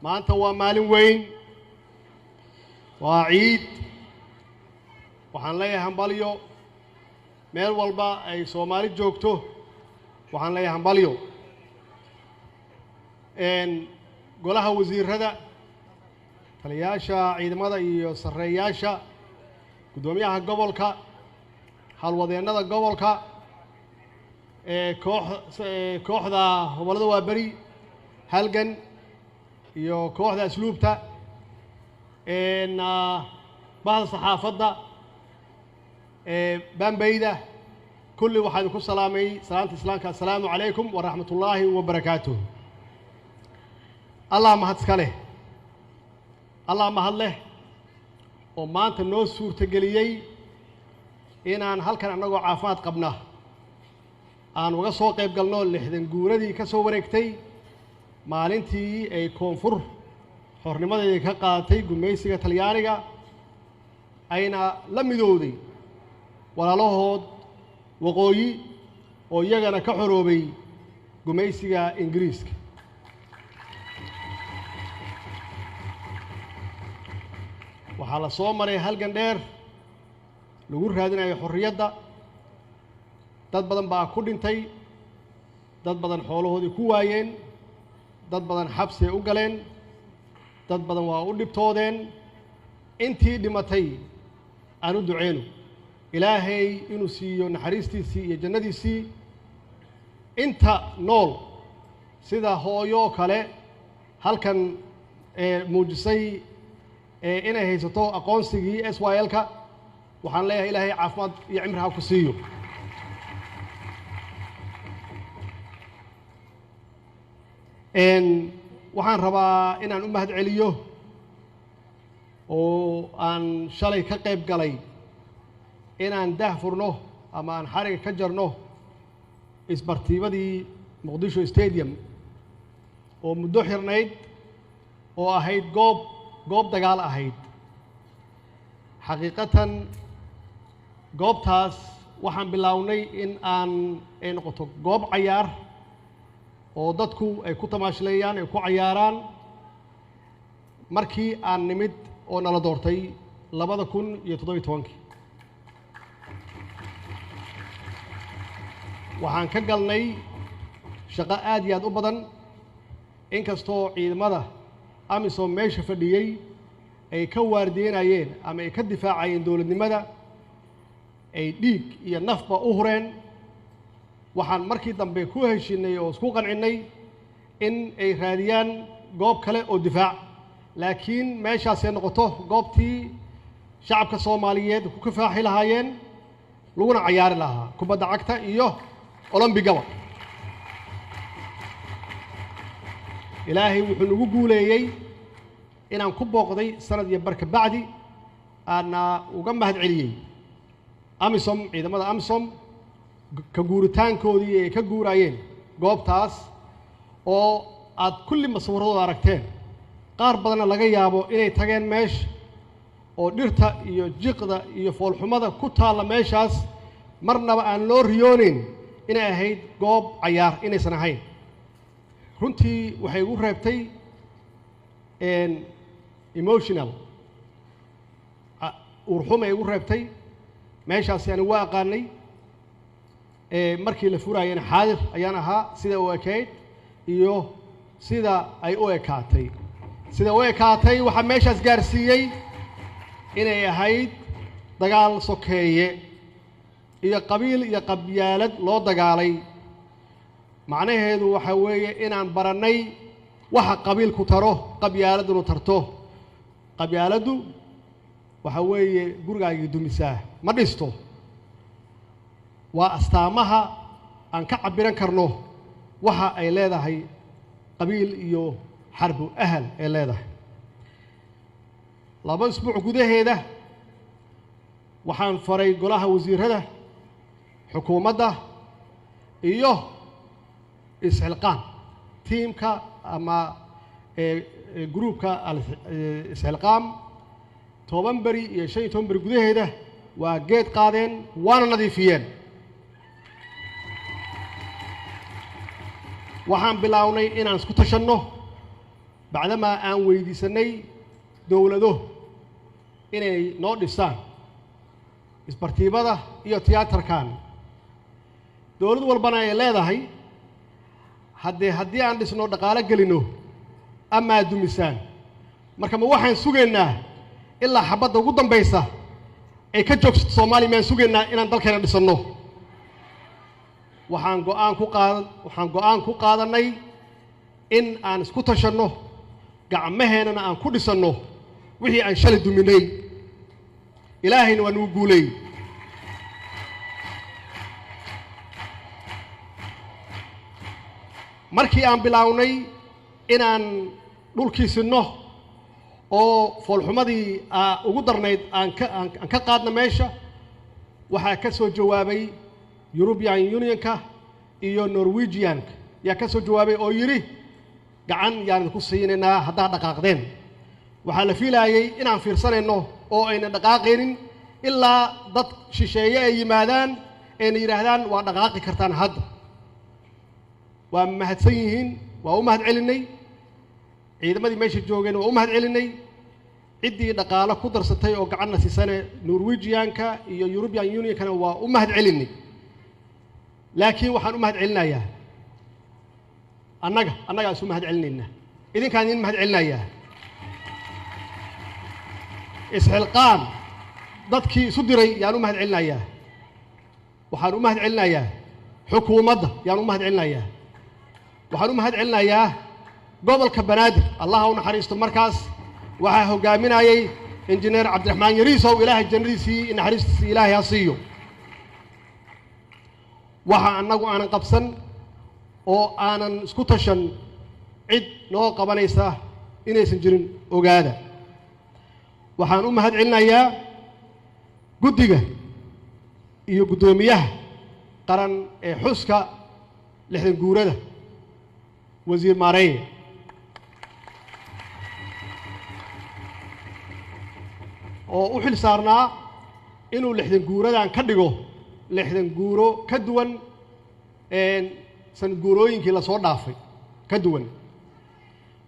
Maanta waa maalin weyn, waa ciid. Waxaan leeyahay hambalyo meel walba ay Soomaali joogto. Waxaan leeyahay hambalyo golaha wasiirada, taliyayaasha ciidamada iyo sarreeyaasha, guddoomiyaha gobolka, halwadeennada gobolka, koox kooxda gobollada Waaberi Halgan iyo kooxda Asluubta, bahda saxaafadda, baambeyda, kulli waxaa idinku salaamay salaanta Islaamka: assalaamu calaykum waraxmat ullaahi wabarakaatuh. Allah mahad iska leh, Allah mahad leh oo maanta noo suurtageliyey inaan halkan annagoo caafimaad qabna aan uga soo qayb galno 60 guuradii ka soo wareegtay maalintii ay Koonfur xornimadeedii ka qaadatay gumaysiga Talyaaniga, ayna la midowday walaalahood Waqooyi oo iyagana ka xoroobay gumaysiga Ingiriiska. Waxaa la soo maray halgan dheer lagu raadinayo xorriyadda. Dad badan baa ku dhintay, dad badan xoolahoodii ku waayeen, dad badan xabsay u galeen, dad badan waa u dhibtoodeen. Intii dhimatay aan u duceyno Ilaahay inuu siiyo naxariistiisii iyo jannadiisii. Inta nool, sida hooyo kale halkan muujisay inay haysato aqoonsigii SYL-ka, waxaan leeyahay Ilaahay caafimaad iyo cimri ha ku siiyo. Waxaan rabaa inaan u mahad celiyo oo aan shalay ka qayb galay inaan daah furno ama aan xariga ka jarno isbartiibadii Muqdisho Stadium oo muddo xirnayd oo ahayd goob dagaal ahayd. Xaqiiqatan goobtaas waxaan bilownay in aan ay noqoto goob cayaar oo dadku ay ku tamaashleeyaan, ay ku cayaaraan, markii aan nimid oo nala doortay 2017-kii. Waxaan ka galnay shaqo aad iyo aad u badan, inkastoo ciidamada AMISOM meesha fadhiyey ay ka waardiyenayeen ama ay ka difaacayeen dowladnimada, ay dhiig iyo nafba u hureen. Waxaan markii dambe ku heshinay oo isku qancinnay in ay raadiyaan goob kale oo difaac, laakiin meeshaasay noqoto goobtii shacabka Soomaaliyeed ku kifaaxi lahaayeen laguna cayaari lahaa kubadda cagta iyo olombigaba. Ilaahay wuxuu nagu guuleeyey inaan ku booqday sanad iyo barka bacdi, aana uga mahad celiyey AMISOM, ciidamada AMISOM, ka guuritaankoodii ay ka guuraayeen goobtaas oo aad kulli masawirradooda aragteen, qaar badanna laga yaabo inay tageen meesha oo dhirta iyo jiqda iyo foolxumada ku taalla meeshaas marnaba aan loo riyoonayn inay ahayd goob cayaar inaysan ahayn. Runtii waxay igu reebtay emotional uurxumay igu reebtay meeshaasi. Anigu waa aqaanay, markii la furaayana xaadir ayaan ahaa, sida u ekayd iyo sida ay u ekaatay. Sida u ekaatay waxaa meeshaas gaarsiiyey inay ahayd dagaal sokeeye iyo qabiil iyo qabyaalad loo dagaalay. Macnaheedu waxaa weeye inaan barannay waxa qabiilku taro, qabyaaladuna tarto. Qabyaaladdu waxaa weeye gurigaagii dumisaa, ma dhisto. Waa astaamaha aan ka cabbiran karno waxa ay leedahay qabiil iyo xarbu ahal ay leedahay. 2 isbuuc gudaheeda waxaan faray golaha wasiirada, xukuumadda iyo Isxilqaan tiimka ama gruubka Isxilqaam, 10 beri iyo 15 beri gudaheeda waa geed qaadeen waana nadiifiyeen. Waxaan bilownay inaan isku tashanno. Bacdamaa aan weydiisanay dowlado inay noo dhisaan isbartiibada iyo tiyaatarkan, dowlad walbana ay leedahay haddii aan dhisno dhaqaalo gelino amaa dumisaan. Marka ma waxaan sugaynaa ilaa xabadda ugu dambaysa ay ka joogsato Soomaaliya? Mayaan sugaynaa inaan dalkeena dhisanno? Waxaan go'aan ku qaadannay in aan isku tashanno, gacmaheennana aan ku dhisanno wixii aan shalay duminay. Ilaahayna waa nagu guuleey. Markii aan bilaawnay inaan dhulkii sinno oo foolxumadii ugu darnayd aan ka qaadno meesha, waxaa ka soo jawaabay European Unionka iyo Norwegianka yaa ka soo jawaabay oo yidhi, "Gacan yaan idinku siinaynaa haddaad dhaqaaqdeen." Waxaa la fiilaayey inaan fiirsanayno oo ayna dhaqaaqaynin ilaa dad shisheeye ay yimaadaan ayna yidhaahdaan, "Waa dhaqaaqi kartaan hadda." Waa mahadsan yihiin, waa u mahad celinay. Ciidamadii meesha joogeen waa u mahad celinay. Ciddii dhaqaalo ku darsatay oo gacanna siisane, Norwegianka iyo European Unionkana, waa u mahad celinay. Laakiin waxaan u mahad celinayaa annaga, annagaa isu mahad celinaynaa, idinkaan idin mahad celinayaa. Isxilqaan dadkii isu diray yaan u mahad celinayaa. Waxaan u mahad celinayaa xukuumadda yaan u mahad celinayaa. Waxaan u mahad celinayaa gobolka Banaadir, Allah u naxariisto, markaas waxaa hoggaaminayay Injineer Cabdiraxmaan Yariisow. Ilaahay jannadiisii iyo naxariistiisii Ilaahay ha siiyo. Waxa annagu aanan qabsan oo aanan isku tashan, cid noo qabanaysa inaysan jirin ogaada. Waxaan u mahad celinayaa guddiga iyo guddoomiyaha qaran ee xuska 60 guurada, Wasiir Maareeye, oo u xil saarnaa inuu 60 guuradan ka dhigo 60 guuro ka duwan sanad guurooyinkii lasoo dhaafay ka duwan.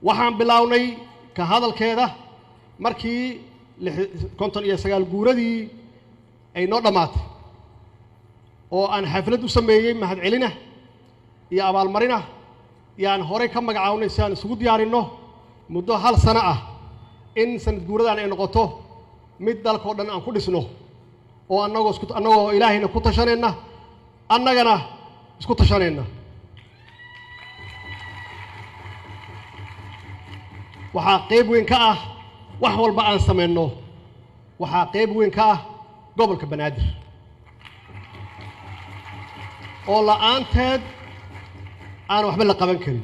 Waxaan bilownay ka hadalkeeda markii 59 guuradii ay noo dhammaatay oo aan xaflad u sameeyey mahadcelinah iyo abaalmarinah, yaan horey ka magacawnay si aan isugu diyaarinno muddo hal sano ah in sanad guuradan ay noqoto mid dalkao dhan aan ku dhisno oo annagoo isku annagoo Ilaahayna ku tashanayna, annagana isku tashanayna. Waxaa qayb weyn ka ah wax walba aan samayno, waxaa qayb weyn ka ah gobolka Banaadir oo la'aanteed aan waxba la qaban karin,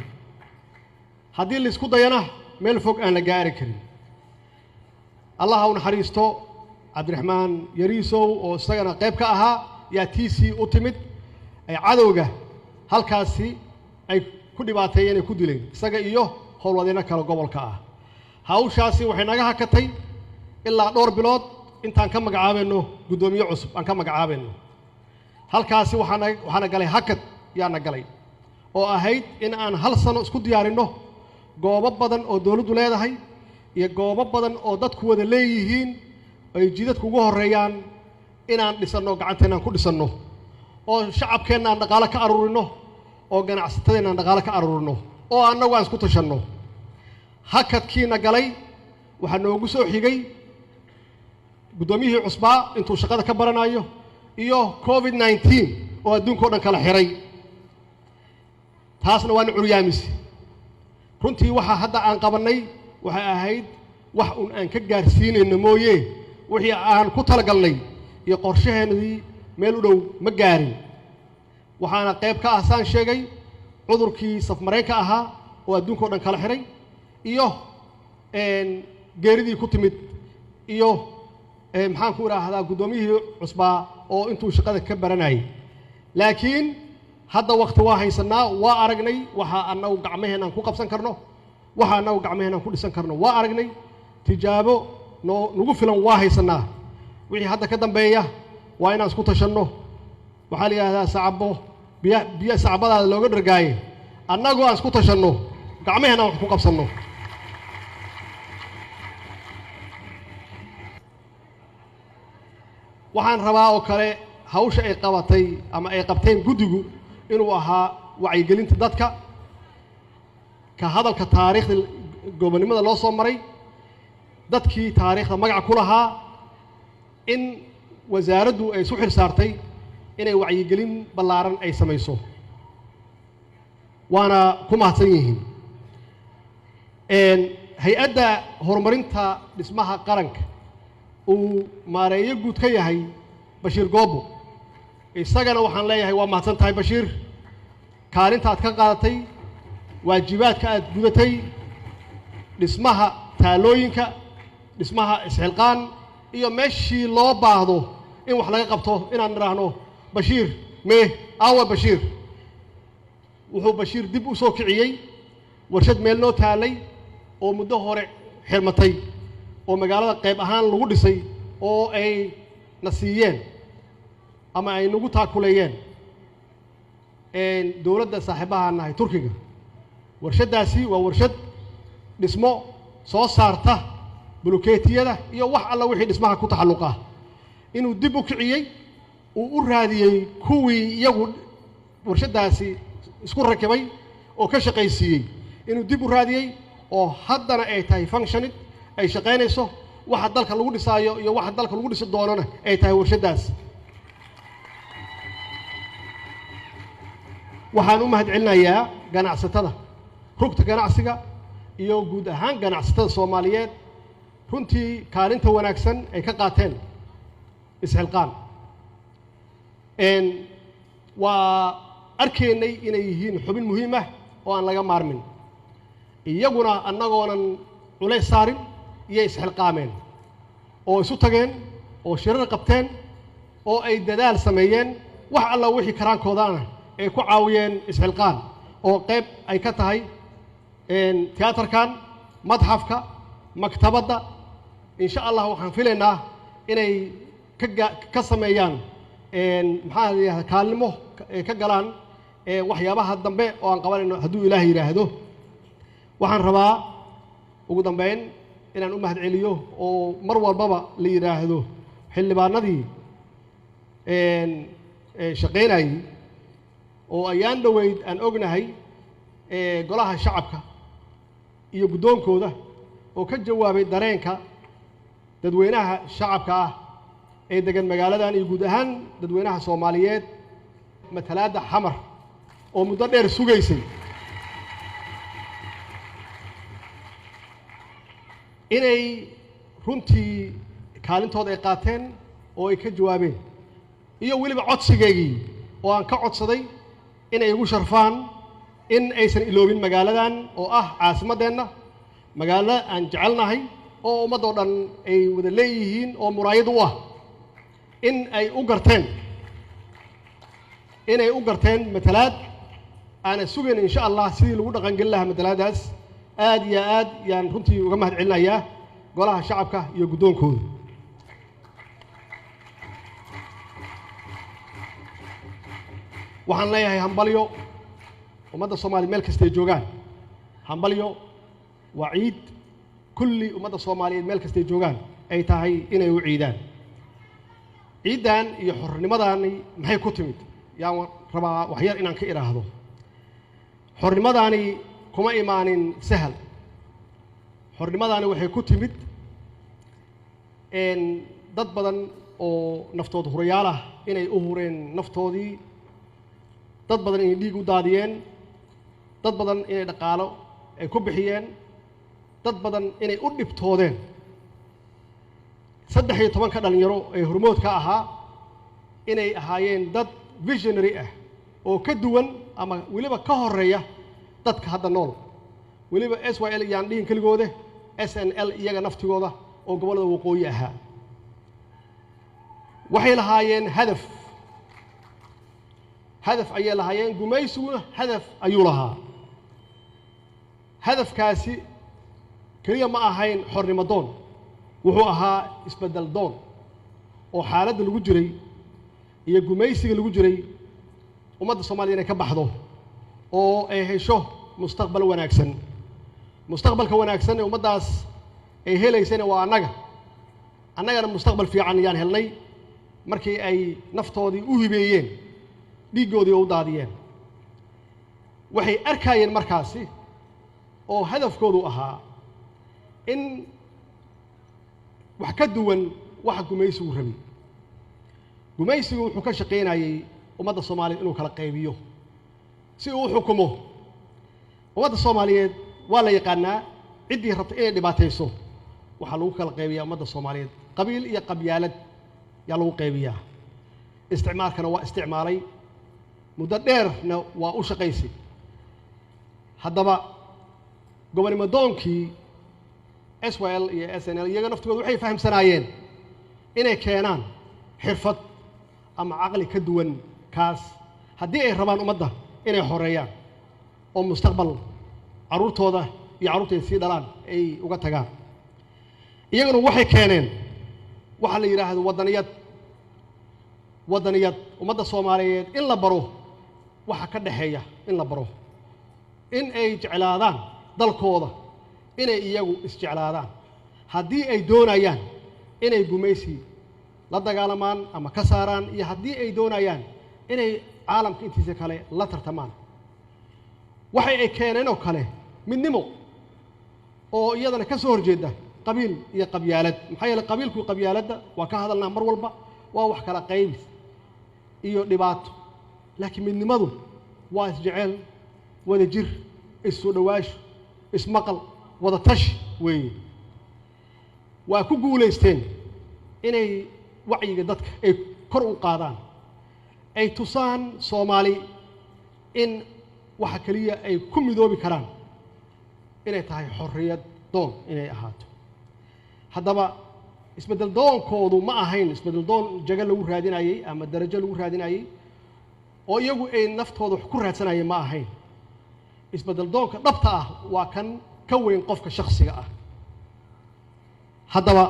haddii laisku dayana meel fog aan la gaari karin. Allah ha u naxariisto Cabdiraxmaan Yariisow oo isagana qayb ka ahaa, yaa tiisii u timid ay cadowga halkaasi ay ku dhibaateeyeen, ay ku dileen isaga iyo howlwadeenno kale gobolka ah. Hawshaasi waxay naga hakatay ilaa dhowr bilood intaan ka magacaabayno guddoomiye cusub aan ka magacaabayno. Halkaasi waxaana galay hakad yaana galay oo ahayd in aan hal sano isku diyaarinno goobo badan oo dowladdu leedahay iyo goobo badan oo dadku wada leeyihiin, ay jidadku ugu horreeyaan, inaan dhisanno, gacanteenna aan ku dhisanno, oo shacabkeenna aan dhaqaalo ka aruurino, oo ganacsatadeenna aan dhaqaalo ka aruurino, oo annagu aan isku tashanno. Hakadkiina galay waxaa noogu soo xigay guddoomiyihii cusbaa intuu shaqada ka baranayo iyo COVID-19 oo adduunka o dhan kala xiray. Taasna waana curyaamise runtii. Waxaa hadda aan qabannay waxay ahayd wax un aan ka gaarsiinayno mooye, wixii aan ku talagalnay iyo qorshaheennadii meel u dhow ma gaarin. Waxaana qayb ka ah, saan sheegay, cudurkii safmareenka ahaa oo adduunka o dhan kala xiray iyo geeridii ku timid iyo, maxaan ku idhaahdaa, guddoomiyihii cusbaa oo intuu shaqada ka baranayay. Laakiin hadda wakti waa haysanaa. Waa aragnay waxa annagu gacmaheen aan ku qabsan karno, waxa annagu gacmaheen aan ku dhisan karno. Waa aragnay, tijaabo noo nagu filan waa haysanaa. Wixii hadda ka dambeeya waa inaan isku tashanno. Waxaa la yidhahdaa, sacabo biya biyo sacbadaada looga dhargaaye. Annagu aan isku tashanno, gacmaheen aan wax ku qabsanno. Waxaan rabaa oo kale hawsha ay qabatay ama ay qabteen guddigu inuu ahaa wacyigelinta dadka, ka hadalka taariikhda gobonnimada loo soo maray, dadkii taariikhda magaca ku lahaa, in wasaaraddu ay isu xil saartay inay wacyigelin ballaaran ay samayso, waana ku mahadsan yihiin. Hay-adda horumarinta dhismaha qaranka uu maareeyo guud ka yahay Bashiir Goobo, isagana waxaan leeyahay waa mahadsan tahay Bashiir, kaalinta aad ka qaadatay, waajibaadka aad gudatay, dhismaha taalooyinka, dhismaha isxilqaan iyo meeshii loo baahdo in wax laga qabto inaan nidhaahno Bashiir mee aawa Bashiir. Wuxuu Bashiir dib u soo kiciyey warshad meel noo taalay oo muddo hore xirmatay oo magaalada qayb ahaan lagu dhisay oo ay na siiyeen ama ay nagu taakuleeyeen dowladda saaxiibaha nahay Turkiga. Warshaddaasi waa warshad dhismo soo saarta bulukeetiyada iyo wax alla wixii dhismaha ku taxalluqa, inuu dib u kiciyey, uu u raadiyey kuwii iyagu warshaddaasi isku rakibay oo ka shaqaysiiyey, inuu dib u raadiyey oo haddana ay tahay functioning, ay shaqaynayso, waxa dalka lagu dhisaayo iyo waxa dalka lagu dhisi doonana ay tahay warshaddaas. Waxaan u mahad celinayaa ganacsatada, rugta ganacsiga iyo guud ahaan ganacsatada Soomaaliyeed, runtii kaalinta wanaagsan ay ka qaateen isxilqaan. Waa arkaynay inay yihiin xubin muhiim ah oo aan laga maarmin, iyaguna annagoonan culays saarin iyo isxilqaameen oo isu tageen oo shirar qabteen oo ay dadaal sameeyeen, wax alla wixii karaankoodaana ay ku caawiyeen isxilqaan, oo qayb ay ka tahay tiyaatarkan, madxafka, maktabadda. Insha Allah waxaan filaynaa inay ka sameeyaan maxaa la yidhahdaa kaalmo ka galaan waxyaabaha dambe oo aan qabanayno hadduu Ilaah yidhaahdo. Waxaan rabaa ugu dambeyn inaan u mahad celiyo oo mar walbaba la yidhaahdo xildhibaanadii shaqaynayey oo ayaan dhoweyd aan ognahay golaha shacabka iyo guddoonkooda oo ka jawaabay dareenka dadweynaha shacabka ah ee degan magaaladan iyo guud ahaan dadweynaha Soomaaliyeed, matalaadda Xamar oo muddo dheer sugaysay inay runtii kaalintooda ay qaateen oo ay ka jawaabeen, iyo weliba codsigeygii oo aan ka codsaday inay igu sharfaan in aysan iloobin magaaladan oo ah caasimaddeenna, magaalo aan jecelnahay oo ummadoo dhan ay wada leeyihiin oo muraayad u ah, in ay u garteen, inay u garteen matalaad aana sugayn insha Allah sidii lagu dhaqangelin lahaa matalaadaas. Aad iyo aad yaan runtii uga mahad celinayaa golaha shacabka iyo guddoonkooda. Waxaan leeyahay hambalyo ummadda Soomaaliya meel kastay joogaan, hambalyo waa ciid kulli ummadda Soomaaliyeed meel kastay joogaan ay tahay inay u ciidaan. Ciiddan iyo xornimadaani maxay ku timid? Yaan rabaa waxyar inaan ka idhaahdo. Xornimadaani kuma imaanin sahal. Xornimadaani waxay ku timid dad badan oo naftood hurayaal ah inay u hureen naftoodii, dad badan inay dhiig u daadiyeen, dad badan inay dhaqaalo ay ku bixiyeen, dad badan inay u dhibtoodeen. 13-ka dhalinyaro ee hormoodka ahaa inay ahaayeen dad visionary ah oo ka duwan ama weliba ka horeeya dadka hadda nool, weliba SYL iyaan dhihin keligooda, SNL iyaga naftigooda oo gobollada waqooyi ahaa. Waxay lahaayeen hadaf, hadaf ayay lahaayeen, gumaysiguna hadaf ayuu lahaa. Hadafkaasi keliya ma ahayn xornimo doon, wuxuu ahaa isbeddel doon oo xaaladda lagu jiray iyo gumaysiga lagu jiray ummadda Soomaaliya inay ka baxdo oo ay hesho mustaqbal wanaagsan. Mustaqbalka wanaagsan ee ummaddaas ay helaysana waa annaga, annagana mustaqbal fiican yaan helnay. Markii ay naftoodii u hibeeyeen, dhiiggoodii u daadiyeen, waxay arkaayeen markaasi oo hadafkoodu ahaa in wax ka duwan waxa gumaysigu rabi. Gumaysigu wuxuu ka shaqaynayey ummadda Soomaaliyeed inuu kala qaybiyo si uu u xukumo ummadda Soomaaliyeed. Waa la yaqaanaa, ciddii rabta inay dhibaatayso waxaa lagu kala qaybiyaa ummadda Soomaaliyeed qabiil iyo qabyaalad yaa lagu qaybiyaa. Isticmaalkana waa isticmaalay, muddo dheerna waa u shaqaysay. Haddaba gobonimo doonkii SYL iyo SNL iyaga naftooda waxay fahamsanaayeen inay keenaan xirfad ama caqli ka duwan kaas, haddii ay rabaan ummadda inay xoreeyaan oo mustaqbal carruurtooda iyo carruurtay sii dhalaan ay uga tagaan. Iyaguna waxay keeneen waxaa la yidhaahdo waddaniyad. Waddaniyad ummadda Soomaaliyeed in la baro, waxa ka dhexeeya in la baro, in ay jeclaadaan dalkooda, inay iyagu isjeclaadaan, haddii ay doonayaan inay gumaysi la dagaalamaan ama ka saaraan, iyo haddii ay doonayaan inay caalamka intiisa kale la tartamaan. Waxay ay keeneen oo kale midnimo oo iyadana ka soo horjeeda qabiil iyo qabyaalad, maxaa yeeley qabiilku qabyaaladda waa ka hadalnaa mar walba, waa wax kala qaybis iyo dhibaato. Laakiin midnimadu waa isjeceel, wada jir, issoo dhowaasho, ismaqal, wada tashi weeye. Waa ku guulaysteen inay wacyiga dadka ay kor u qaadaan, ay tusaan Soomaali in waxa keliya ay ku midoobi karaan inay tahay xorriyad doon inay ahaato. Haddaba isbeddel doonkoodu ma ahayn isbeddel doon jago lagu raadinayey ama darajo lagu raadinayey oo iyagu ay naftooda wax ku raadsanayeen, ma ahayn. Isbeddel doonka dhabta ah waa kan ka weyn qofka shakhsiga ah. Haddaba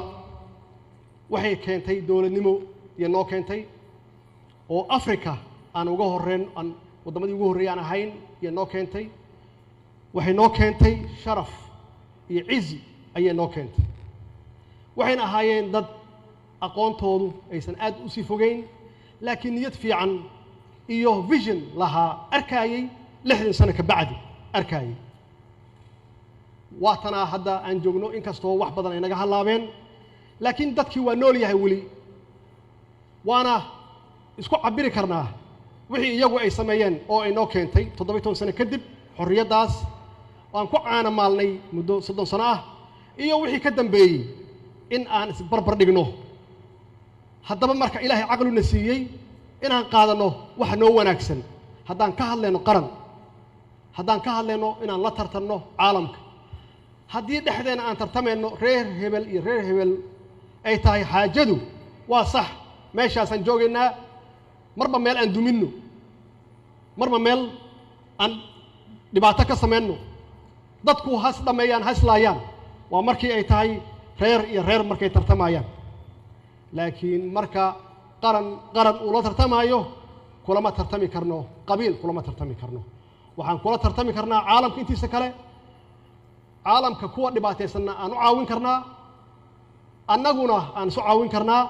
waxay keentay dowladnimo iyo noo keentay oo Africa aan uga horreyn, aan waddamadii ugu horreeyay aan ahayn iyo noo keentay. Waxay noo keentay sharaf iyo cizi ayay noo keentay. Waxayna ahaayeen dad aqoontoodu aysan aad u sii fogeyn, laakiin niyad fiican iyo vision lahaa, arkaayey 60 sano ka bacdi arkaayey. Waa tanaa hadda aan joogno, inkastoo wax badan ay naga hallaabeen, laakiin dadkii waa nool yahay weli, waana isku cabiri karnaa wixii iyagu ay sameeyeen oo ay noo keentay 17 sano kadib xorriyaddaas aan ku caana maalnay muddo 30 sano ah iyo wixii ka dambeeyey in aan isbarbar dhigno. Haddaba marka Ilaahay caqluna siiyey inaan qaadanno waxa noo wanaagsan, haddaan ka hadlayno qaran, haddaan ka hadlayno inaan la tartanno caalamka, haddii dhexdeena aan tartamayno reer hebel iyo reer hebel ay tahay xaajadu, waa sax, meeshaasaan joogaynaa. Marba meel aan duminno, marba meel aan dhibaato ka samayno, dadku has dhammeeyaan, has laayaan, waa markii ay tahay reer iyo reer markay tartamayaan. Laakiin marka qaran qaran uu la tartamaayo, kulama tartami karno qabiil, kulama tartami karno. Waxaan kula tartami karnaa caalamka intiisa kale. Caalamka kuwa dhibaataysanna aan u caawin karnaa, annaguna aan isu caawin karnaa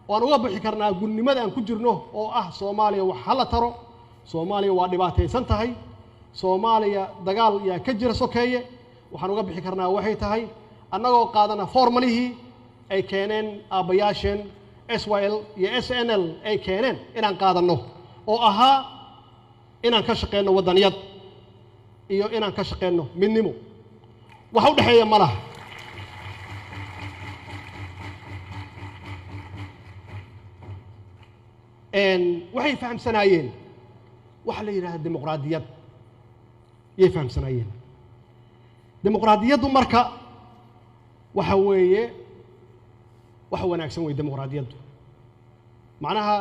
oo aan uga bixi karnaa gunnimada aan ku jirno oo ah Soomaaliya wax hala taro, Soomaaliya waa dhibaataysan tahay, Soomaaliya dagaal yaa ka jira sokeeye. Waxaan uga bixi karnaa waxay tahay annagoo qaadana formalihii ay keeneen aabbayaasheen SYL iyo SNL ay keeneen inaan qaadanno, oo ahaa inaan ka shaqeyno waddaniyad iyo inaan ka shaqeyno midnimo. Wax u dhexeeya ma laha. Waxay fahamsanaayeen waxa la yidhahda dimuqraadiyad yay fahamsanaayeen. Dimuqraadiyaddu marka waxa weeye wax wanaagsan wey. Dimuqraadiyaddu macnaha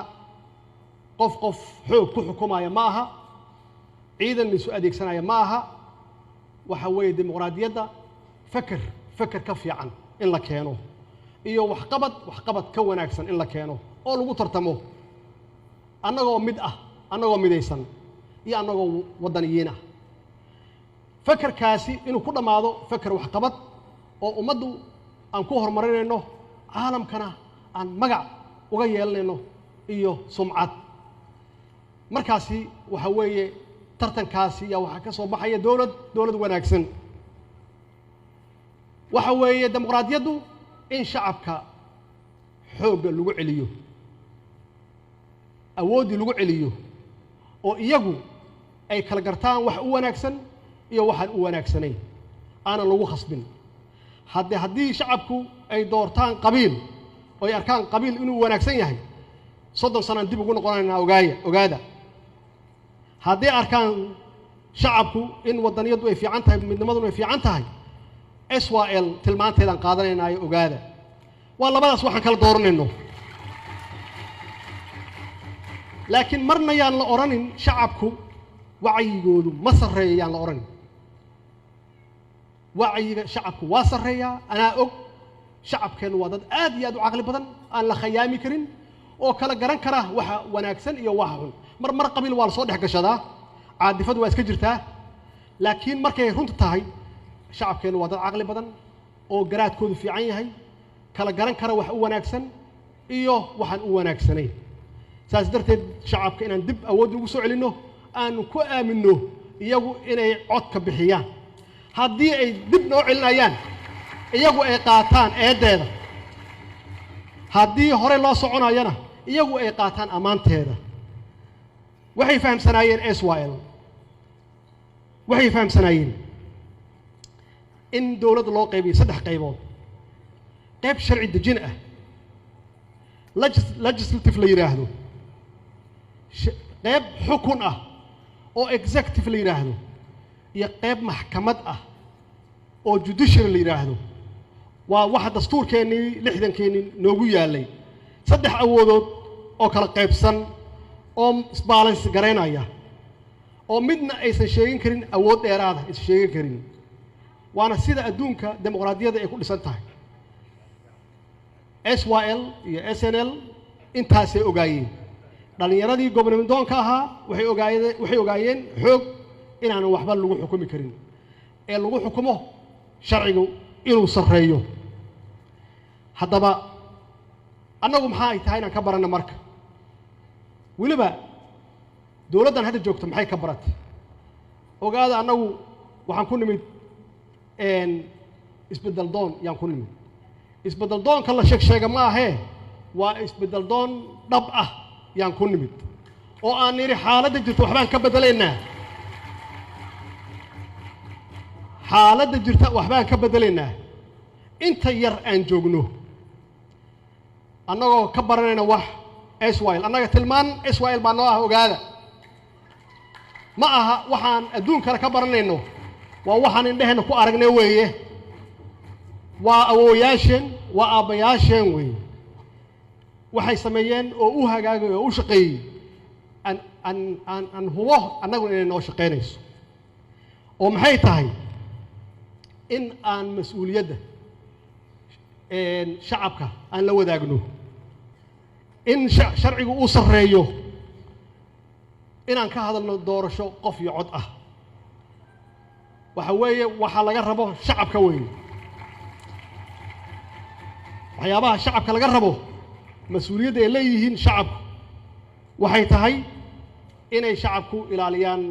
qof qof xoog ku xukumaya ma aha, ciidan laisu adeegsanaya ma aha. Waxa weeye dimuqraadiyadda feker feker ka fiican in la keeno iyo waxqabad waxqabad ka wanaagsan in la keeno oo lagu tartamo, annagoo mid ah, annagoo midaysan iyo annagoo waddaniyiin ah. Fekerkaasi inuu ku dhammaado feker waxqabad oo ummaddu aan ku horumarinayno, caalamkana aan magac uga yeelanayno. iyo sumcad. Markaasi waxa weeye tartankaasi yaa waxaa ka soo baxaya dowlad wanaagsan. Waxa weeye dimuqraadiyaddu in shacabka xoogga lagu celiyo, awooddii lagu celiyo, oo iyagu ay kala gartaan wax u wanaagsan iyo waxaan u wanaagsanayn, aanan lagu khasbin. Haddii shacabku ay doortaan qabiil oo ay arkaan qabiil inuu wanaagsan yahay, 30 sanaan dib ugu noqonaynaa. Ogaada, haddii arkaan shacabku in waddaniyaddu ay fiican tahay, midnimaduna ay fiican tahay, SYL tilmaanteedaan qaadanaynaayo. Ogaada, waa labadaas waxaan kala dooranayno. Laakiin marna yaan la odhanin shacabku wacyigoodu ma sarreeyo, yaan la odhanin. Wacyiga shacabku waa sarreeyaa, anaa og. Shacabkeennu waa dad aad iyo aad u caqli badan, aan la khayaami karin, oo kala garan kara waxa wanaagsan iyo waxa xun. Mar mar qabiil waa la soo dhex gashadaa, caadifadu waa iska jirtaa, laakiin markay runta tahay, shacabkeennu waa dad caqli badan oo garaadkoodu fiican yahay, kala garan kara wax u wanaagsan iyo waxaan u wanaagsanayn. Saas darteed shacabka inaan dib awoodda ugu soo celinno, aanu ku aaminno iyagu inay codka bixiyaan. Haddii ay dib noo celinayaan, iyagu ay qaataan eeddeeda. Haddii hore loo soconayana, iyagu ay qaataan ammaanteeda. Waxay fahamsanaayeen SYL, waxay fahamsanaayeen in dowladda loo qaybiyo saddex qaybood: qayb sharci dejin ah, legislative la yidhaahdo, qayb xukun ah oo executive la yidhaahdo, iyo qayb maxkamad ah oo judiciary la yidhaahdo. Waa waxa dastuurkeennii 60-keennii noogu yaallay, saddex awoodood oo kala qaybsan oo is balance garaynaya, oo midna aysan sheegin karin awood dheeraada aysan sheegin karin. Waana sida adduunka dimuqraadiyadda ay ku dhisan tahay. SYL iyo SNL intaasay ogaayeen. Dhallinyaradii gobonimodoonka ahaa waxay ogaayeen xoog inaanan waxba lagu xukumi karin, ee lagu xukumo sharcigu inuu sarreeyo. Haddaba annagu maxaa ay tahay inaan ka baranno? Marka weliba dowladdan hadda joogto maxay ka baratay? Ogaada, annagu waxaan ku nimid isbeddel doon yaan ku nimid. Isbeddel doonka la sheeg sheega ma ahee, waa isbeddel doon dhab ah yaan ku nimid, oo aan nidhi xaaladda jirta waxbaan ka beddelaynaa, xaaladda jirta waxbaan ka beddelaynaa inta yar aan joogno, annagoo ka baranayna wax SYL. Annaga tilmaan SYL baa noo ah. Ogaada, ma aha waxaan adduun kale ka baranayno, waa waxaan indheheenna ku aragnay weeye. Waa awoowayaasheen, waa aabbayaasheen weeye. Waxay sameeyeen oo u hagaagay oo u shaqeeyey aan hubo annaguna inay noo shaqaynayso. Oo maxay tahay? In aan mas-uuliyadda shacabka aan la wadaagno, in sharcigu uu sarreeyo, inaan ka hadalno doorasho qof iyo cod ah. Waxa weeye waxaa laga rabo shacabka weeye. Waxyaabaha shacabka laga rabo, mas-uuliyadda ay leeyihiin shacabku, waxay tahay inay shacabku ilaaliyaan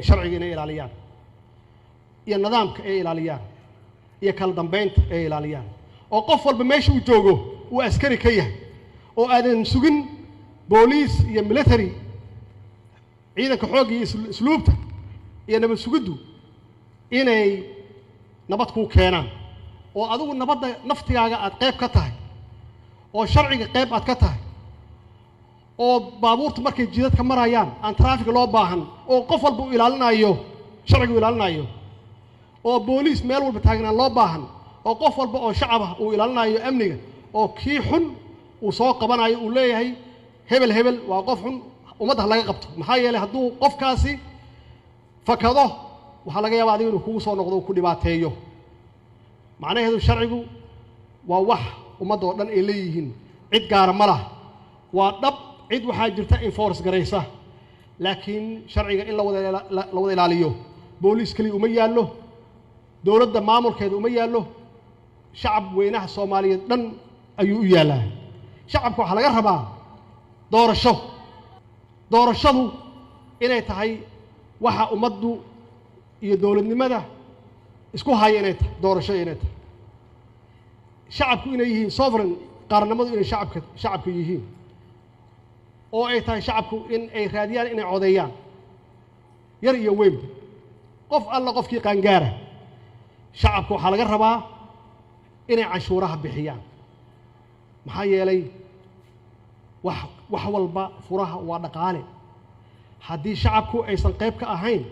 sharciga, inay ilaaliyaan iyo nidaamka ay ilaaliyaan iyo kala dambeynta ay ilaaliyaan, oo qof walba meesha uu joogo uu askari ka yahay, oo aadan sugin booliis iyo military, ciidanka xoogga iyo isluubta iyo nabad sugiddu inay nabad kuu keenaan, oo adigu nabadda naftigaaga aad qayb ka tahay, oo sharciga qayb aad ka tahay, oo baabuurta markay jidadka marayaan aan traffic loo baahan, oo qof walba uu ilaalinayo sharciga uu ilaalinayo, oo booliis meel walba taagnaan loo baahan, oo qof walba oo shacab ah uu ilaalinayo amniga, oo kii xun uu soo qabanayo, uu leeyahay hebel hebel waa qof xun, ummadda ha laga qabto. Maxaa yeelay, hadduu qofkaasi fakado, waxaa laga yaaba adiga inuu kugu soo noqdo, uu ku dhibaateeyo. Macnaheedu sharcigu waa wax ummadda oo dhan ay leeyihiin, cid gaara ma laha. Waa dhab, cid waxaa jirta enforce garaysa, laakiin sharciga in la wada ilaaliyo booliis keliya uma yaallo, dowladda maamulkeeda uma yaallo, shacab weynaha Soomaaliyeed dhan ayuu u yaallaa. Shacabka waxaa laga rabaa doorasho. Doorashadu inay tahay waxa ummaddu iyo dowladnimada isku haya, inay tahay doorasho, inay tahay shacabku inay yihiin sovereign, qaarnimadu inay shacabka yihiin, oo ay tahay shacabku in ay raadiyaan inay codeeyaan, yar iyo weynba, qof alla qofkii qaangaara. Shacabka waxaa laga rabaa inay canshuuraha bixiyaan, maxaa yeelay wax walba furaha waa dhaqaale. Haddii shacabku aysan qayb ka ahayn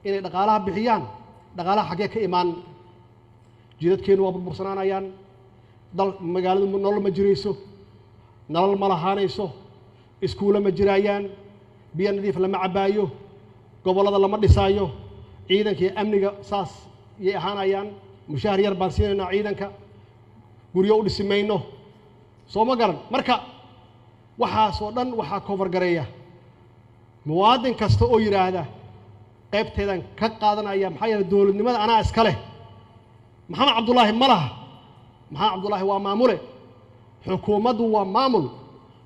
inay dhaqaalaha bixiyaan, dhaqaalaha xaggee ka imaan? Jidadkeennu waa burbursanaanayaan, dal magaaladu nolol ma jirayso, nolol ma lahaanayso, iskuulo ma jiraayaan, biyo nadiif lama cabbaayo, gobollada lama dhisaayo, ciidanka iyo amniga saas yay ahaanayaan. Mushahar yar baan siinaynaa ciidanka, guryo u dhisi mayno. Soo ma garan? Marka waxaasoo dhan waxaa cover gareeya muwaadin kasta oo yidhaahda qaybteedan ka qaadanaya, maxaa yeele dowladnimada anaa iska leh. Maxamed Cabdullaahi ma laha. Maxamed Cabdullaahi waa maamule, xukuumaddu waa maamul.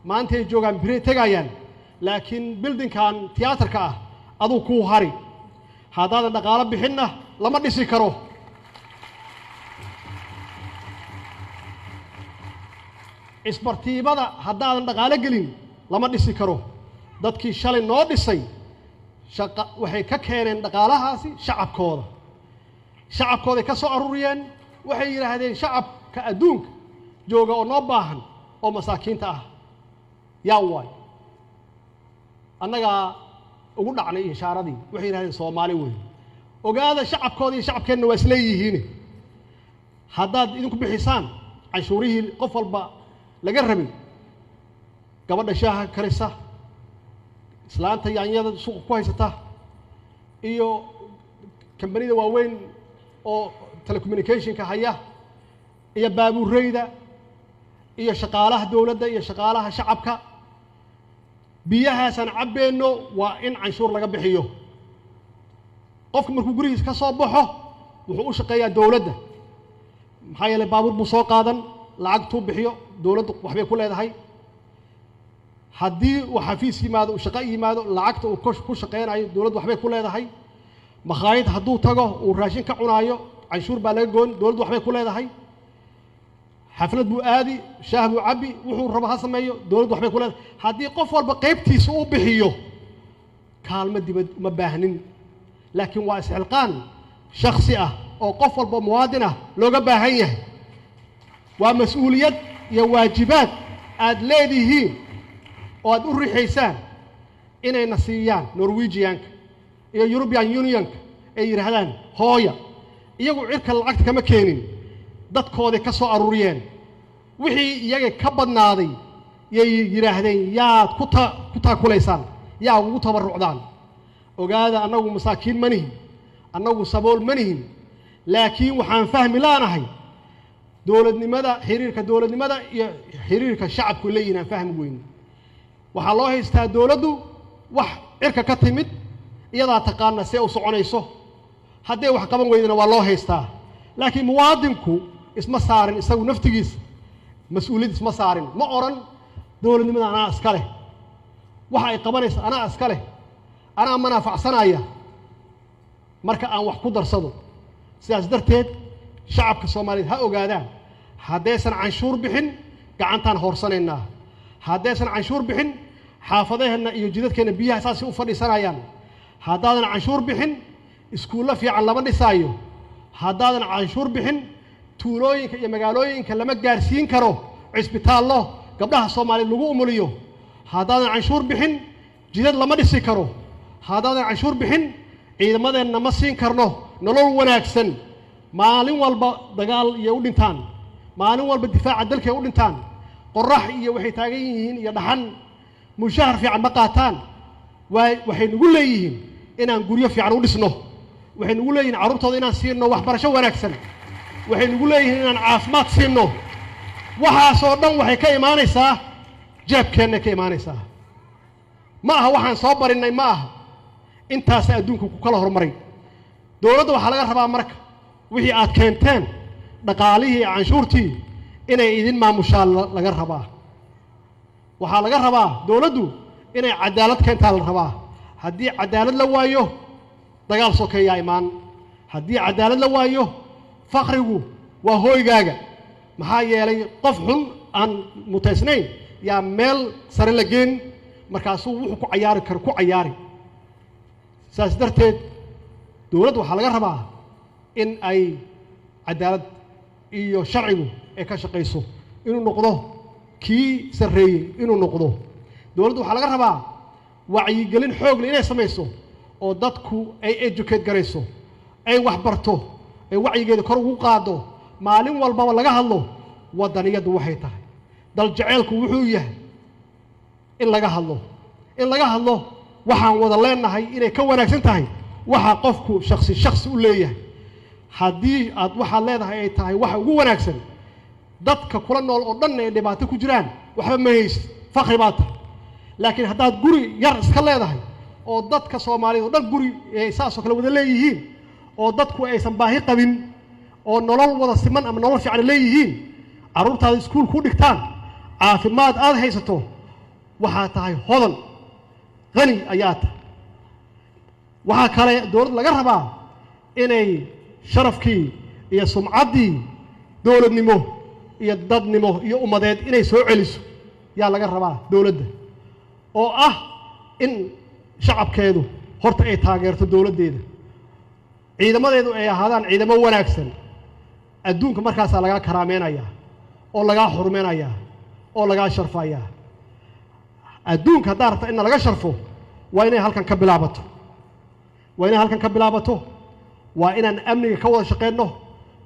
Maantay joogaan, biray tegayaan, laakiin buildingkan tiyaatarka ah aduu kuu hari. Haddaadan dhaqaalo bixinna lama dhisi karo. Isbartiibada haddaadan dhaqaalo gelin lama dhisi karo. Dadkii shalay noo dhisay shaqa waxay ka keeneen dhaqaalahaasi shacabkooda, shacabkooday ka soo aruriyeen. Waxay yidhaahdeen shacabka adduunka jooga oo noo baahan oo masaakiinta ah yaa waay? Annagaa ugu dhacnay inshaaradii. Waxay yidhahdeen Soomaali wey. Ogaada, shacabkooda iyo shacabkeenna waa isleeyihiin. Haddaad idinku bixisaan canshuurihii qof walba laga rabay, gabadha shaaha karisa, islaanta yaanyada suuqa ku haysata, iyo kambanida waaweyn oo telecommunicationka haya, iyo baabuureyda, iyo shaqaalaha dowladda, iyo shaqaalaha shacabka, biyahaasaan cabbeenno waa in canshuur laga bixiyo. Qofku markuu gurigiis ka soo baxo wuxuu u shaqeeyaa dowladda, maxaa yeelay baabuur buu soo qaadan, lacagtuu bixiyo dowladdu waxbay ku leedahay. Haddii uu xafiis yimaado, uu shaqo yimaado, lacagta uu ku shaqeynayo dowladdu waxbay ku leedahay. Makhaayad hadduu tago uu raashin ka cunaayo, canshuur baa laga goon, dowladdu waxbay ku leedahay. Xaflad buu aadi, shaah buu cabbi, wuxuu rabo ha sameeyo, dowladdu waxbay ku leedahay. Haddii qof walba qaybtiisa u bixiyo, kaalmo dibad uma baahnin, laakiin waa isxilqaan shaksi ah oo qof walba muwaadin ah looga baahan yahay. Waa mas-uuliyad iyo waajibaad aad leedihiin oo aad u rixaysaan inayna siiyaan Norwegianka iyo European Unionka, ay yidhaahdaan hooya. Iyagu cirka lacagta kama keenin, dadkooday ka soo aruuriyeen. Wixii iyaga ka badnaaday yay yidhaahdeen yaad ku taakulaysaan, yaa ugu tabarrucdaan. Ogaada, annagu masaakiin ma nihin, annagu sabool ma nihin, laakiin waxaan fahmi laanahay dowladnimada, xiriirka dowladnimada iyo xiriirka shacabku leeyihin aan fahmi weyne. Waxaa loo haystaa dowladdu wax cirka ka timid, iyadaa taqaana see u soconayso, hadday wax qaban weydana waa loo haystaa. Laakiin muwaadinku isma saarin, isagu naftigiisa mas-uuliyad isma saarin, ma odhan dowladnimada anaa iska leh, waxa ay qabanaysa anaa iska leh, anaa manaafacsanaya marka aan wax ku darsado. Sidaas darteed shacabka Soomaaliyeed ha ogaadaan, haddaysan canshuur bixin gacantaan hoorsanaynaa. Haddaysan canshuur bixin xaafadaheenna iyo jidadkeenna biyaha saasay u fadhiisanayaan. Haddaadan canshuur bixin iskuullo fiican lama dhisaayo. Haddaadan canshuur bixin tuulooyinka iyo magaalooyinka lama gaarsiin karo cisbitaallo gabdhaha Soomaaliyeed lagu umuliyo. Haddaadan canshuur bixin jidad lama dhisi karo. Haddaadan canshuur bixin ciidamadeenna ma siin karno nolol wanaagsan. Maalin walba dagaal iyo u dhintaan, maalin walba difaaca dalkay u dhintaan, qorax iyo waxay taagan yihiin iyo dhaxan, mushahar fiican ma qaataan. Waxay nagu leeyihiin inaan guryo fiican u dhisno, waxay nagu leeyihiin carruurtooda inaan siinno waxbarasho wanaagsan, waxay nagu leeyihiin inaan caafimaad siinno. Waxaasoo dhan waxay ka imaanaysaa jeebkeennay ka imaanaysaa. Ma aha waxaan soo barinnay, ma aha. Intaasa adduunka ku kala horumaray. Dowladda waxaa laga rabaa marka wixii aad keenteen, dhaqaalihii iyo canshuurtii, inay idin maamushaa laga rabaa. Waxaa laga rabaa dowladdu inay cadaalad keentaa la rabaa. Haddii cadaalad la waayo, dagaal sokeeyaa imaan. Haddii cadaalad la waayo, faqrigu waa hooygaaga, maxaa yeelay qof xun aan mutaysnayn yaa meel sare la geen, markaasuu wuxuu ku cayaari karo ku cayaari. Saas darteed dowladdu waxaa laga rabaa in ay cadaalad iyo sharcigu ay ka shaqayso, inuu noqdo kii sarreeyey inuu noqdo. Dowladdu waxaa laga rabaa wacyigelin xoog leh inay samayso oo dadku ay educate garayso, ay wax barto, ay wacyigeeda kor ugu qaaddo. Maalin walbaba laga hadlo waddaniyaddu waxay tahay, dal jaceylku wuxuu yahay, in laga hadlo, in laga hadlo waxaan wada leenahay inay ka wanaagsan tahay waxa qofku shaksi shaksi u leeyahay. Haddii aad waxaad leedahay ay tahay waxa ugu wanaagsan, dadka kula nool oo dhanna ay dhibaato ku jiraan, waxba ma haysid, faqri baa tahay. Laakiin haddaad guri yar iska leedahay oo dadka Soomaaliyeed oo dhan guri ay saasoo kale wada leeyihiin, oo dadku aysan baahi qabin, oo nolol wada siman ama nolol fiican leeyihiin, carruurtaada iskuul ku dhigtaan, caafimaad aad haysato, waxaa tahay hodan, qani ayaa tahay. Waxaa kale dowladda laga rabaa inay sharafkii iyo sumcaddii dowladnimo iyo dadnimo iyo ummadeed inay soo celiso yaa laga rabaa dowladda, oo ah in shacabkeedu horta ay taageerto dowladdeeda, ciidamadeedu ay ahaadaan ciidamo wanaagsan. Adduunka markaasaa lagaa karaameynayaa oo lagaa xurmeynayaa oo lagaa sharfayaa. Adduunka haddaa rabta inna laga sharfo, waa inay halkan ka bilaabato, waa inay halkan ka bilaabato. Waa inaan amniga ka wada shaqeynno.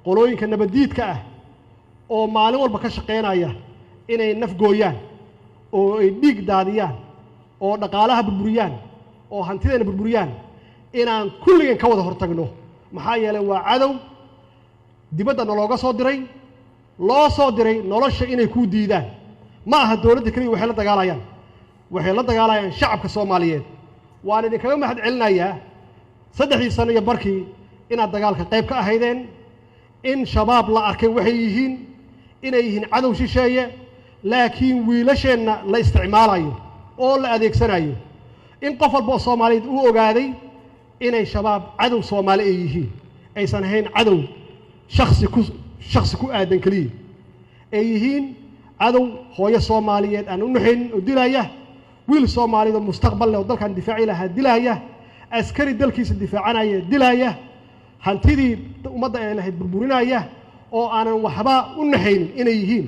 Qolooyinka nabaddiidka ah oo maalin walba ka shaqeynaya inay naf gooyaan oo ay dhiig daadiyaan oo dhaqaalaha burburiyaan oo hantideena burburiyaan, inaan kulligeen ka wada hortagno, maxaa yeelay waa cadow dibadda nalooga soo diray, loo soo diray nolosha inay kuu diidaan. Ma aha dowladda keliya waxay la dagaalayaan, waxay la dagaalayaan shacabka Soomaaliyeed. Waan idinkaga mahad celinayaa 3dii sano iyo barkii inaad dagaalka qayb ka ahaydeen, in Shabaab la arkay waxay yihiin, inay yihiin cadow shisheeye, laakiin wiilasheenna la isticmaalayo oo la adeegsanayo, in qof walba oo Soomaaliyeed uu ogaaday inay Shabaab cadow Soomaali ay yihiin, aysan ahayn cadow shaksi ku shaksi ku aadan keliya, ay yihiin cadow hooyo Soomaaliyeed aan u naxaynin oo dilaya, wiil Soomaaliyeed oo mustaqbal leh oo dalkan difaaci lahaa dilaya, askari dalkiisa difaacanaya dilaya, hantidii ummadda ay lahayd burburinaya oo aanan waxba u naxaynin inay yihiin.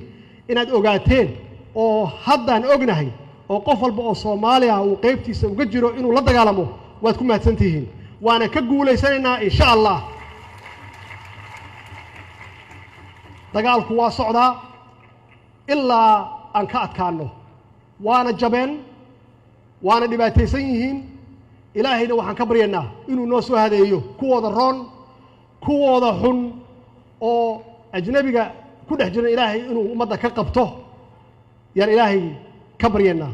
Inaad ogaateen oo haddaan ognahay oo qof walba oo Soomaaliya uu qaybtiisa uga jiro inuu la dagaalamo, waad ku mahadsan tihiin, waana ka guulaysanaynaa insha Allah. Dagaalku waa socdaa ilaa aan ka adkaanno. Waana jabeen, waana dhibaataysan yihiin. Ilaahayna waxaan ka baryaynaa inuu noo soo hadeeyo kuwooda roon, kuwooda xun oo ajnabiga ku dhex jiran Ilaahay inuu ummadda ka qabto yaan Ilaahay ka baryaynaa.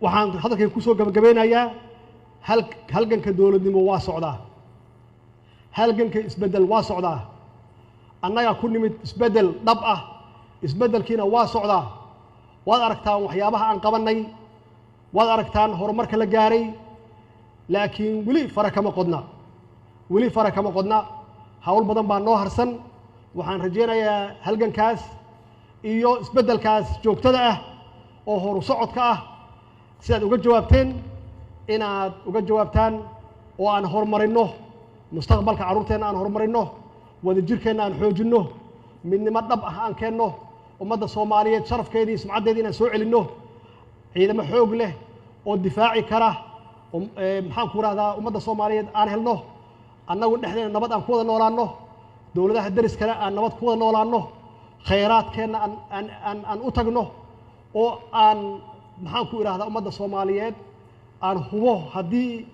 Waxaan hadalkay ku soo gabagabeynayaa, halganka dowladnimo waa socdaa, halganka isbeddel waa socdaa. Annagaa ku nimid isbeddel dhab ah, isbeddelkiina waa socdaa. Waad aragtaan waxyaabaha aan qabannay, waad aragtaan horumarka la gaaray, laakiin weli fara kama qodna, weli fara kama qodna. Hawl badan baa noo harsan. Waxaan rajaynayaa halgankaas iyo isbeddelkaas joogtada ah oo horu socodka ah sidaad uga jawaabteen inaad uga jawaabtaan, oo aan horumarinno mustaqbalka carruurteenna, aan horumarinno wadajirkeenna, aan xoojinno midnimo dhab ah, aan keenno ummadda Soomaaliyeed sharafkeedii iyo sumcaddeedii inaan soo celinno, ciidamo xoog leh oo difaaci kara maxaan ku rahdaa ummadda Soomaaliyeed aan helno, annagu dhexdeena nabad aan ku wada noolaanno, dowladaha deriskale aan nabad ku wada noolaanno, khayraadkeenna aan u tagno, oo aan maxaan ku idhahdaa ummadda Soomaaliyeed aan hubo haddii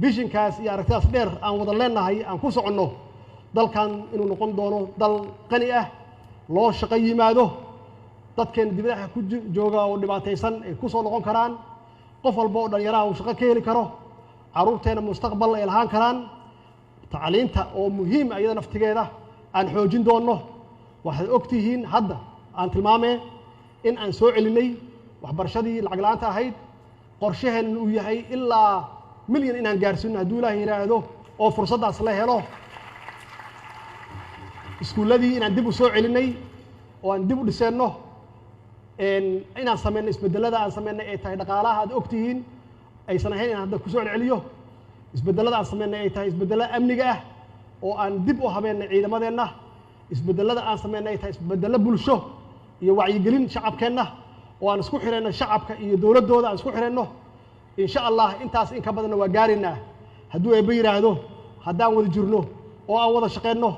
visionkaas iyo aragtidaas dheer aan wada leenahay aan ku soconno, dalkan inuu noqon doono dal qani ah, loo shaqo yimaado, dadkeena dibadaha ku jooga oo dhibaataysan ay ku soo noqon karaan, qof walba oo dhallinyaraha uu shaqo ka heli karo, carruurteena mustaqbal ay lahaan karaan, tacliinta oo muhiim iyada naftigeeda aan xoojin doonno. Waxaad og tihiin hadda aan tilmaamee In aan soo celinay waxbarashadii lacag la'aanta ahayd, qorshaheenna uu yahay ilaa milyan inaan gaarsiino, hadduu Ilaahay yidhaahdo, oo fursaddaas la helo. Iskuulladii inaan dib u soo celinay oo aan dib u dhiseenno, inaan sameynno isbeddelada aan sameynay ay tahay dhaqaalaha aad og tihiin, aysan ahayn inaan hadda kusoo celceliyo. Isbeddelada aan sameynay ay tahay isbeddelada amniga ah oo aan dib u habeennay ciidamadeenna. Isbeddelada aan sameynay ay tahay isbeddello bulsho iyo wacyigelin shacabkeenna oo aan isku xirayno shacabka iyo dowladdooda aan isku xirayno. Insha Allah, intaas in ka badanna waa gaaraynaa, hadduu Eebbe yidhaahdo, haddaan wada jirno oo aan wada shaqeenno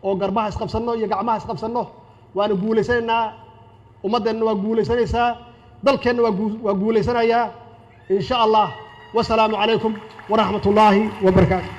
oo garbaha isqabsanno iyo gacmaha isqabsanno. Waana guulaysanaynaa, ummaddeenna waa guulaysanaysaa, dalkeenna waa guulaysanayaa, insha Allah. Wasalaamu calaykum waraxmat ullaahi wabarakaatu.